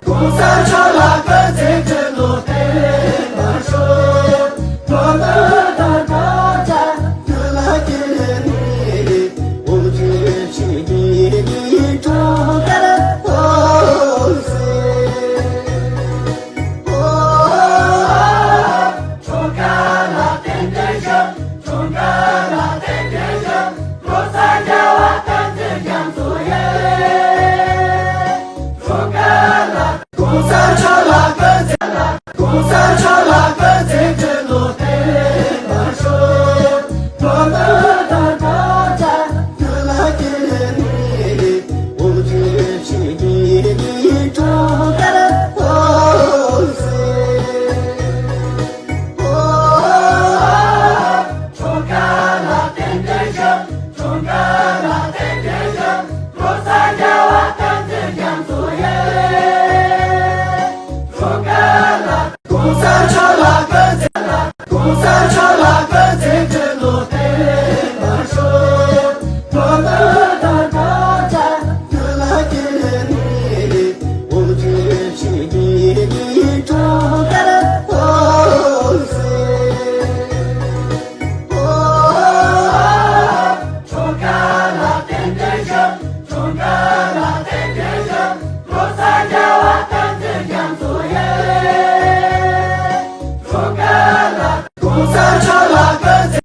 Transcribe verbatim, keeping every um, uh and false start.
གོང་ས་མཆོག་ལ་སྐུ་ཚེ་ཁྲི་ལོ་བརྟན་པར་ཤོག །བོད་མི་དང་སྐད་ཆ་ཀུན་ལ་ཁྱེད་ནི་དབུ་ཁྲིད་ཞིག་གིས་འཁྲུངས་སྐར་ཧོ་སེ། ཨོ། འཁྲུངས་སྐར་ལ་རྟེན་འབྲེལ་ཞུ། འཁྲུངས་སྐར་ལ་རྟེན་འབྲེལ་ཞུ། ལོ་གསར་རྒྱལ་བ་བསྟན་འཛིན་རྒྱ་མཚོ་ཡེ། འཁྲུངས་སྐར་ལ། གོང་ས་མཆོག་ལ་སྐུ་ཚེ་ལ། གོང་ས་མཆོག་ལ་སྐུ་ཚེ་ཁྲི་ལོ་བརྟན་པར་ཤོག །བོད་མི་དང་སྐད་ཆ་ཀུན་ལ་ཁྱེད་ནི་དབུ་ཁྲིད་ཞིག་གིས་འཁྲུངས་སྐར་ཧོ་སེ། འཁྲུངས་སྐར་ལ་རྟེན་འབྲེལ་ཞུ། འཁྲུངས་སྐར་ལ་རྟེན་འབྲེལ་ཞུ། ལོ་གསར་རྒྱལ་བ་བསྟན་འཛིན་རྒྱ་མཚོ་ཡེ། འཁྲུངས་སྐར་ལ། གོང་ས་མཆོག་ལ་སྐུ་ཚེ་ལ། གོང་ས་མཆོག་ལ་སྐུ་ཚེ་ཁྲི་ལོ་བརྟན་པར་ཤོག །བོད་མི་དང་སྐད་ཆ་ཀུན་ལ་ཁྱེད་ནི་དབུ་ཁྲིད་ཞིག་གིས་འཁྲུངས་སྐར་ཧོ་སེ། འཁྲུངས་སྐར་ལ་རྟེན་འབྲེལ་ཞུ། འཁྲུངས་སྐར་ལ་རྟེན་འབྲེལ་ཞུ། ལོ་གསར་རྒྱལ་བ་བསྟན་འཛིན་རྒྱ་མཚོ་ཡེ། འཁྲུངས་སྐར་ལ། གོང་ས་མཆོག་